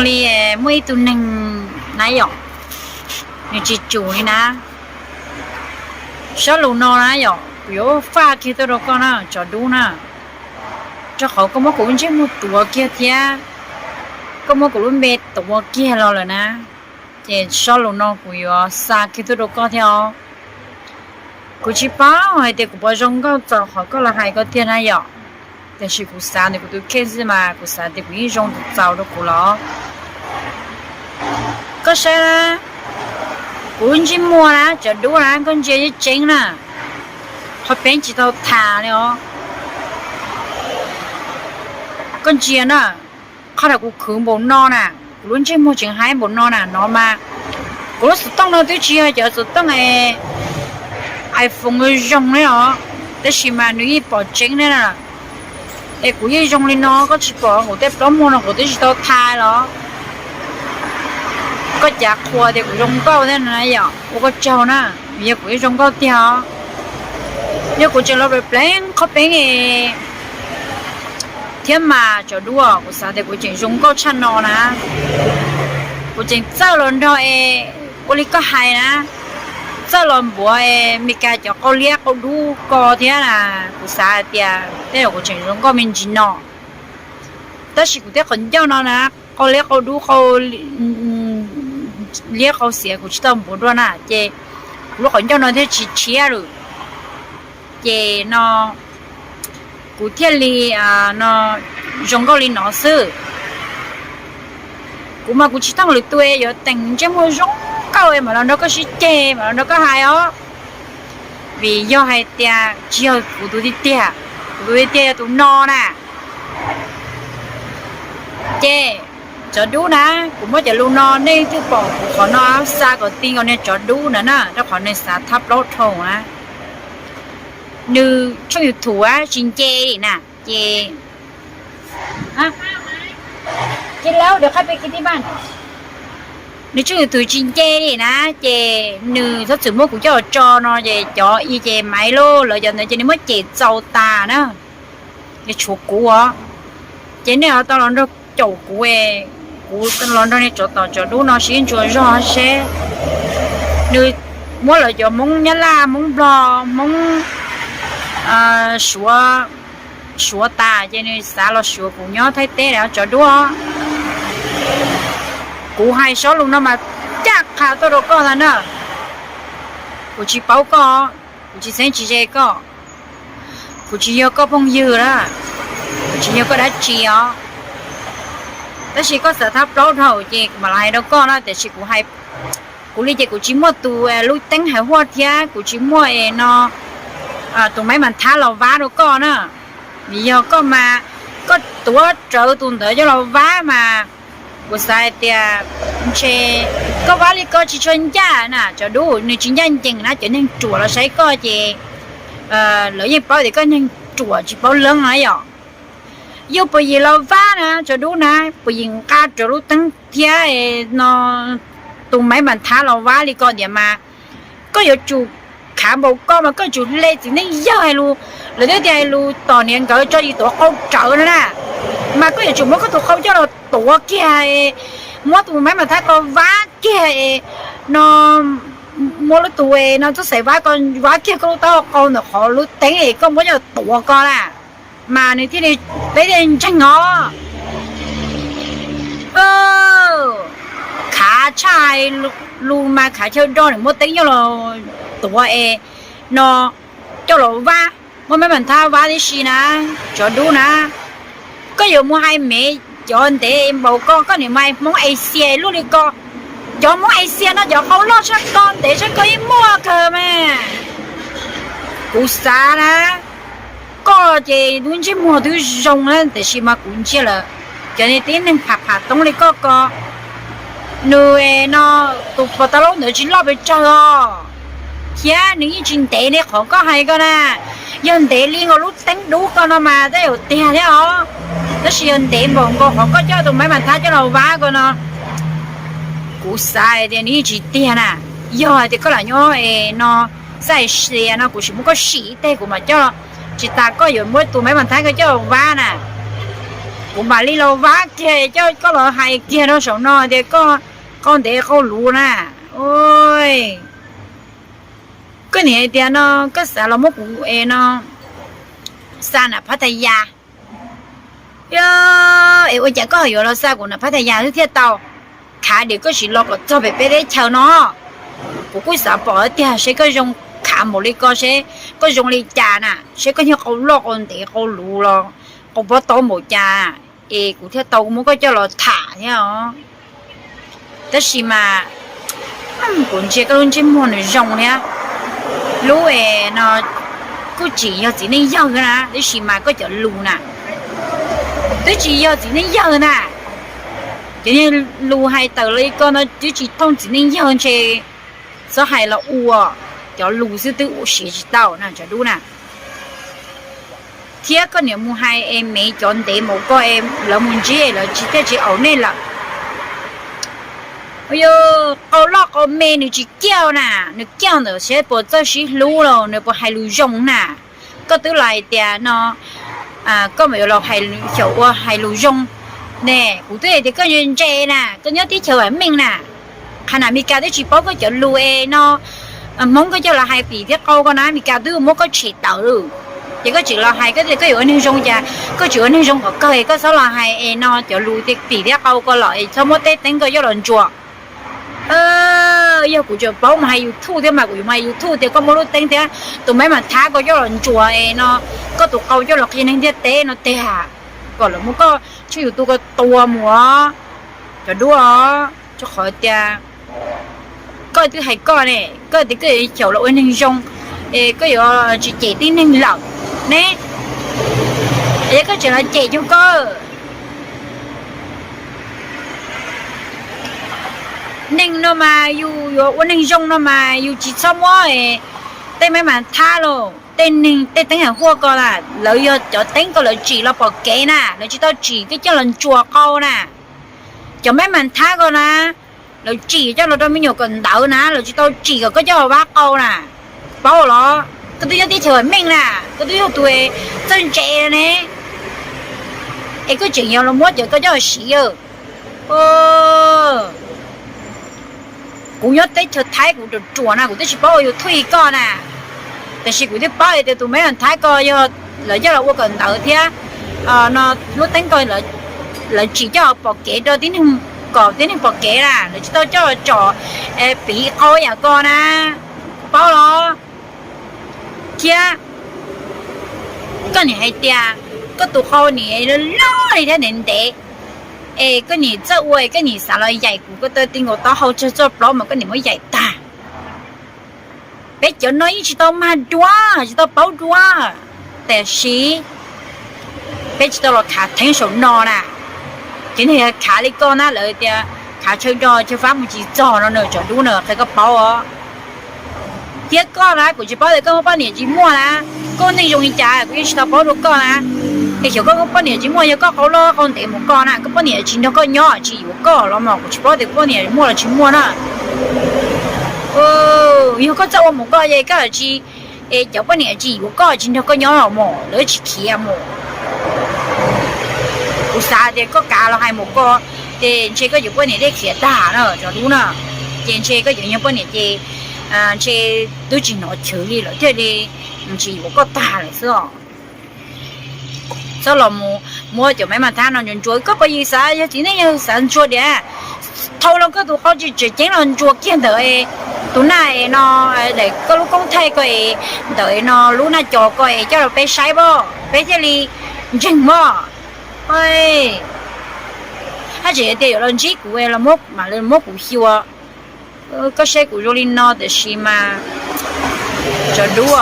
Li muaj ib tug neeg na yom, nws tsis tsum li na. Sob lus no na yom, kuv yuav faj kiag tuaj rau koj na, tsov dub na. Rau qhov koj muab kuv lub ntsej muag tuav kiag thiab koj muab kuv lub npe tuav kiag los lawm na, ces sob lus no kuv yuav xa kiag tuaj rau koj thiab os. Kuv tsis paub hais tias kuv puas zoo nkauj txaus qhov koj los hais ko tiag na yom, tiam sis kuv xav ntawm kuv tus kheej xwb mas kuv xav tias kuv yeej zoo txaus rau kuv los. Koj saib na, kuv lub ntsej muag na, tsov dub na, koj ntsia yeej tseeb na, qhov peeb tsis tau tas li os. Koj ntsia na, qhov uas kuv khwv npaum no na, kuv lub ntsej muag tseem haib npaum no na, no mas kuv lub xov tooj no twb tsis yog cov xov tooj iPhone zoo ne os, tab sis mas nws yeej pom tseeb ne na. Es kuv yeej zoo li no, koj tsis pom kuv tej plaub muag no kuv twb tsis tau tha los? Koj cav qhuas tias kuv zoo nkauj thiab na yom, ua koj tsaug na, vim yog kuv yeej zoo nkauj tiag os. Yog kuv tseem los pleev qhov peeb thiab mas tsov dub, kuv xav tias kuv tseem zoo nkauj tshaj no na. Kuv tseem txawj los nrog es ua li koj hais na, txawj los npuav es Meskas cov qau liab qau dub ko thiab na. Kuv xav hais tias tej zaum kuv tseem zoo nkauj me ntsis no. Tab sis kuv tej qhov ncauj no na, qau liab qau dub, qau liab qau xiav kuv tsis tau npuav dua na, ces kuv lub qhov ncauj no thiaj tsis tshiab lawm. Ces no kuv thiaj li no zoo nkauj li no xwb. Kuv mas kuv tsis thooj lwm tus yuav teem ntsej muag zoo nkauj mam los nrog koj sib ceg mam los nrog koj hais os. Vim yog hais tias tsis yog kuv tus tiag tiag, kuv tus tiag tiag yog tus no na. Ces tsov dub na, kuv muab cov lus no nej twb pom kuv qhov no xa kom ti nkaus niag tsov dub na na, rau qhov nws xav thab plaub dhau na. Nws tshooj YouTube tsis nce li na, ces nws tshooj YouTube tsis nce li na, ces nws txhob txwm muab kuv coj los tso no ces cov i ces maiv lauj, lawv cov ntawd ces nws muab cem txaus tas na. Nws tshuav kuv os, ces nej ho tau los nrog caum kuv, kuv los nrog nej tsov tom tsov dub no sib ntsuas zog seb. Nws muab lawv cov Hmoob Nyab Laj, Hmoob Nplog, Hmoob Suav, Suav tas ces nws xav los Suav kuv nyob Thaib teb lawm tsov dub. Kuv hais sob lus no mas caj qha tuaj rau koj ntag na. Kuv tsis paub koj, kuv tsis txheeb tsis ze koj, kuv tsis yog koj phooj ywg na, kuv tsis yog koj dab tsi os. Tab sis koj xav thab plaub dhau ces kuv mam los hais rau koj na, tiam sis kuv hais kuv li ces kuv tsis muaj tus lub teeb hais huaj thiab kuv tsis muaj es no tus maiv mam thab los vab rau koj na. Vim yog koj mas koj tuav rawv tus ntawd coj los vab mas kuv xav hais tias ntshe koj vab li ko tsis tshua ncaj na tsov dub, nws tsis ncaj ncees na. Cov neeg ruam los saib koj ces lawv yeej paub tias koj neeg ruam tsis paub leeb na yom. Yog puas yim los vab na tsov dub na, puas yim nqa rawv lub teeb thiab no tus maiv mam thab los vab li ko tias mas koj yuav tsum khav npaum koj mas koj yuav tsum hle txiv neej yawg hais lus. Lawv twb tias hais lus tom niam nkawd tso yim tuav qau rawv no na, mas koj yuav tsum muab koj tus qau coj los tuav kiag, muab tus maiv mam thab ko vab kiag no, muab lub tus no txoj xaim vab ko, vab kiag koj lub taub hau qau ntawm qhov lub teeb es koj muab coj los tuav ko na, mas nws thiaj li, peb thiaj li ntseeg os. Khav tshaj hais lus mas khav chaw do nws muab teeb coj los tuav es no coj los vab, muab maiv mam thab vab tib si na, tsov dub na. Koj yuav mus hais mev cov ntev npaum ko, koj niam mas hais Hmoob Asia luaj li ko. Cov Hmoob Asia no cov qau loj tshaj ko, ntev tshaj ko yeej muaj kawg mas. Kuv xav na, koj ces lub ntsej muag twb zoo na, tiam sis mas kuv ntsia lawm cov tib neeg pham pham toob li koj ko, nws no tus pos tas laub ntawd tsis loj pes tsawg os, thiab nws yeej tsis ntev li qhov koj hais ko na. Yog ntev li nkaus lub teeb dub ko no mas tej zaum tiag thiab os, tab sis yog ntev npaum nkaus qhov koj coj tus maiv mam thab coj los vab ko no, kuv xav hais tias nws yeej tsis tiag na. Yog hais tias koj lam nyob no xav hais tias no kuv sim muab koj sim ib teg kuv mam coj, tsis tas koj yuav muab tus maiv mam thab ko coj los vab na. Kuv mam li los vab kiag coj koj los hais kiag rau saum no tias koj qau ntev qau luv na. Koj niam hais tias no koj xav los muab kuv es no xa nam Phathaya. Yog es ua cas koj ho yuav los xa kuv nam Phathaya thiab thiaj tau? Khav diam koj sim los kom txog pem peb teb chaws no. Kuv kuj xav pom tiag seb koj zoo khav npaum li ko seb koj zoo li cas na, seb koj nyob qau loj qau ntev qau luv los qau pob taub npaum cas es kuv thiaj tau muab koj coj los tham thiab os. Tab sis mas kuv ntsia koj lub ntsej muag nws zoo thiab. Lub es no kuj tsis yog txiv neej yawg na, tab sis mas koj cov lus na twb tsis yog txiv neej yawg na. Cov lus hais tawm li ko no twb tsis thooj txiv neej yawg ntshe. Txhob hais los ua, cov lus xwb twb ua siav tsis tau na cov dub na. Thiab koj niam mus hais es mev cov ntev mus koj es lawv mus ntsib es lawv tsis thiaj tsis aum nej lawm. Yog qau loj qau me nws tsis kiaj na, nws kiaj ntawm seb puas txawj sib hlub los nws puas hais lus zoo na. Koj twb los hais tias no koj mam yuav los hais xyaum ua hais lus zoo ne. Kuv twb hais tias koj ntse na, koj nyob teb chaws vam meej na. Qhov na Meskas twb tsis paub koj cov lus es no Hmoob koj coj los hais pim thiab qau ko na, Meskas twb muab koj tshem tawm lawm. Ces koj tseem los hais koj tias koj yuav ua neeg zoo cas, koj tseem ua neeg zoo qhov kawg es koj txhob los hais es no cov lus pim thiab qau ko los es txhob muab tej teeb ko coj los ntsuas. Yog kuv tseem paub mus hais YouTube thiab mas kuv yuav mus hais YouTube tias koj muab lub teeb thiab tus maiv mam thab ko coj los ntsuas es no koj tus qau coj los qhia neeg ntiaj teb no tiag, kom lawv muab koj tshooj YouTube ko tua mus os, cov dub os. Rau qhov tias koj twb hais koj ne, koj tias koj yuav xyaum los ua neeg zoo es koj yuav tsis cem tib neeg lawm ne, es koj tseem los cem cuag koj. Neeg no mas yus yuav ua neeg zoo no mas yus tsis txhob muab tej maiv mam thab los tej neeg tej teeb hawm huaj ko na, lawv yog cov teeb ko lawv tsim los pom kev na, lawv tsis tau tsim koj coj los ntsuas qau na. Cov maiv mam thab ko na, lawv tsim coj los rau me nyuam kawm ntawv na, lawv tsis tau tsim kom koj coj los vab qau na. Paub los? Koj twb nyob teb chaws vam meej na, koj twb yog tus txawj ntse ne, es koj tseem yog los muab cov koj coj los siv. Kuv nyob teb chaws Thaib kuv ruam ruam na, kuv twb tsis paub ua YouTube li koj na, tiam sis kuv twb paub hais tias tus maiv mam thab ko yog lawv coj los ua kawm ntawv thiab no lub teeb ko lawv tsim coj pom kev rau tib neeg, kom tib neeg pom kev na, lawv tsis tau coj los tsom piv qau yam ko na, paub los? Thiab koj niam hais tias koj tus qau niam loj li thiab ntev ntev, es koj niam txawj ua es koj niam xav los yaim kuv ko taw ti nkaus taub hau tsawg txoj plaub mas koj niam muab yaim tag. Peb cov no yeej tsis tau mag dua, tsis tau paub dua, tiam sis peb tsis tau los khav theeb saum no na. Ces nej yog khav li koj na, lawv tias khav chaw do chaw fab mus tsis txog no na, cov dub na, qhia koj paub os. Thiab koj na, kuv tsis paub tias koj muaj poj niam tsis muaj na, koj neej zoo li cas kuv yeej tsis tau paub dua koj na. Es xyov koj muaj poj niam tsis muaj, yog koj qau loj qau ntev mus koj na, koj poj niam tsis nrog koj nyob tsis yuav koj los mas kuv tsis paub tias koj poj niam muaj los tsis muaj na. Yog koj txawj ua mus koj ces koj tsis, es cov poj niam tsis yuav koj tsis nrog koj nyob los mas lawv tsis khiav mus. Kuv xav tias koj kav los hais mus koj, ces ntshe koj cov poj niam thiaj khiav tag na, cov dub na. Ces ntshe koj cov nyuag poj niam ces ntshe twb tsis hnov chwv li lawm thiaj li tsis yuav koj tag lawm xwb os. Txhob los mus muab cov maiv mam thab no ntsuas ntsuas, koj puas yig xav yog txiv neej yog xav ntsuas diam? Thau los koj tus qau tsis tseem ceeb los ntsuas kiag ntawm tus naj es no, daim koj lub koob thaij ko es ntawm no lub naj cos ko es coj los peb saib pab, peb thiaj li ntseeg mog. Haj tseem tias yuav los ntsib kuv es los muab kuv xyuas. Koj saib kuv zoo li no tiam sis mas, cov dub,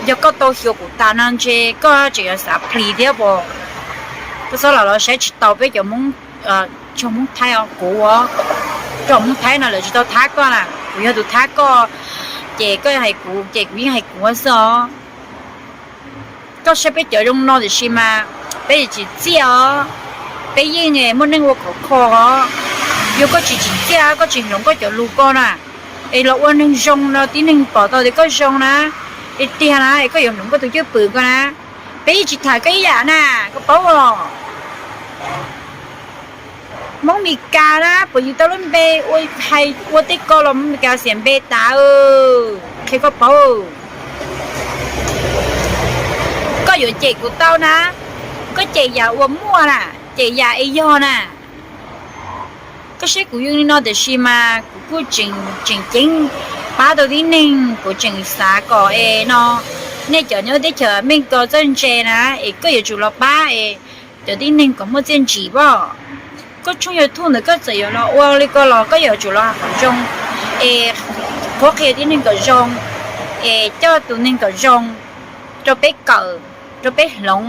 yog koj tau xyuas kuv tas no ntshe koj tseem yuav xav plis thiab pom. Koj txhob los los saib tsis taus peb cov Hmoob, tsoom Hmoob Thaib os, kuv, tsoom Hmoob Thaib no lawv tsis tau thab koj na, kuv yog tus thab koj, ces koj hais kuv ces kuv yeej hais kuv xwb os. Koj saib peb cov zoo no tiam sis mas peb tsis txiaj os, peb yeej muaj neej ua khov kho os. Yog koj tsis tsim txiaj koj tsis hloov koj cov lus ko na, es los ua neeg zoo no tib neeg pom tau tias koj zoo na, es tiag na es koj yuav hloov koj tus cwj pwm ko na, peb yeej tsis tham koj ib yam na, koj paub los? Hmoob Mes Kas na, puas yws tau lub npe ua hais ua tej ko los Hmoob Mes Kas xiam npe tas. Qhia koj paub, koj yuav cem kuv tau na, koj cem yam uas muaj na, cem yam es yog na. Koj saib kuv yws li no tiam sis mas kuv kuj tseem ceeb pab tau tib neeg, kuv tseem xav kom es no nej cov nyob teb chaws Amelikas txawj ntse na, es koj yuav tsum los pab es cov tib neeg kom muaj txiaj ntsig pab. Koj tshooj YouTube ntawd koj txawm yuav los ua li ko los koj yuav tsum los hais qhov zoo, es qhuab qhia tib neeg kom zoo, es coj tus neeg kom zoo rau peb kawm, rau peb hloov.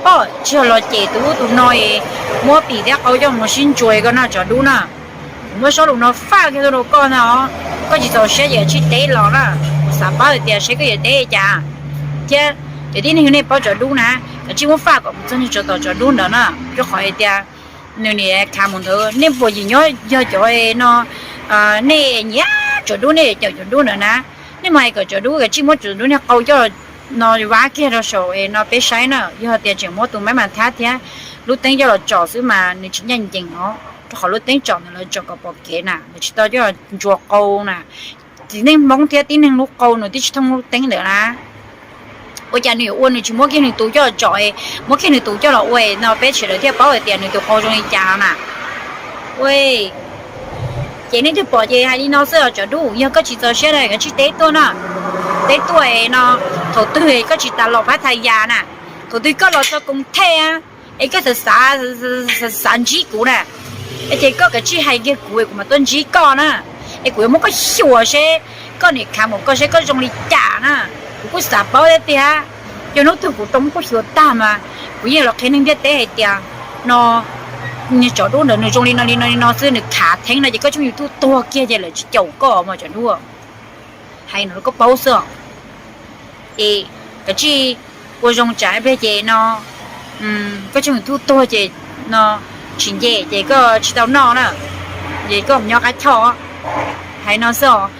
Pom tsis yog los cem tus ub tus no es muab pim thiab qau coj mus sib ntsuas ko no tsov dub na. Kuv muab zaj lus no faj kiag tuaj rau koj ntag, koj tsis txaus siab ces tsis teb los na. Kuv xav paub hais tias seb koj yuav teb li cas, thiab cov tib neeg nej paub tsov dub na, kav tsij muab faj kom mus txog niag tsov tom tsov dub ntawd na, rau qhov hais tias nws nim khav mus ntawd. Nej puas yim nyob yog cov no, nej nyiam tsov dub, nej cem tsov dub ntawd na, nej mas hais kom tsov dub kav tsij muab tsov dub niag qau coj no vab kiag rau saum no peb saib na. Yog tias tseem muab tus mab mas thab thiab lub teeb coj los tsom xwb mas nws tsis ncaj ncees os, rau qhov lub teeb tsom ntawd lawv tsom kom pom kev na, nws tsis tau coj ntsuas qau na. Tib neeg Hmoob thiab tib neeg lub qau nws twb tsis thooj lub teeb ntawd na. Ua cas nws yuav ua nws tsis muab kiag nws tus coj los tsom, muab kiag nws tus coj los ua no peb sawv daws thiaj paub hais tias nws tus qau zoo li cas no na. Ua ces nej twb pom ces hais li no xwb os tsov dub, yog koj tsis txaus siab na koj tsij teb tuaj na. Teb tuaj no, thaum twg koj tsis tas los pab thas yas na, thaum twg koj los txog koom thej es koj xav xav ntsib kuv na, ces koj kav tsij hais kiag kuv es kuv mam tuaj ntsib koj na. Es kuv yuav muab koj xyuas seb koj nim khav mus koj seb koj zoo li cas na. Kuv kuj xav paub thiab tiag, yog hnub twg kuv tau muab koj xyuas tag mas kuv yeej los qhia neeg ntiaj teb hais tias no, niag tsov dub ntawd nws zoo li no li no li no xwb, nws khav theeb no ces koj tshooj YouTube tuag kiag ces lawv tsis caum koj mas tsov dub. Hais no rau koj paub xwb os. Es kav tsij ua zoo tsam ib pliag ces no koj tshooj YouTube tuag ces no tsis nce ces koj tsis tau noj na, ces koj mus nyob qab choj. Hais no xwb os.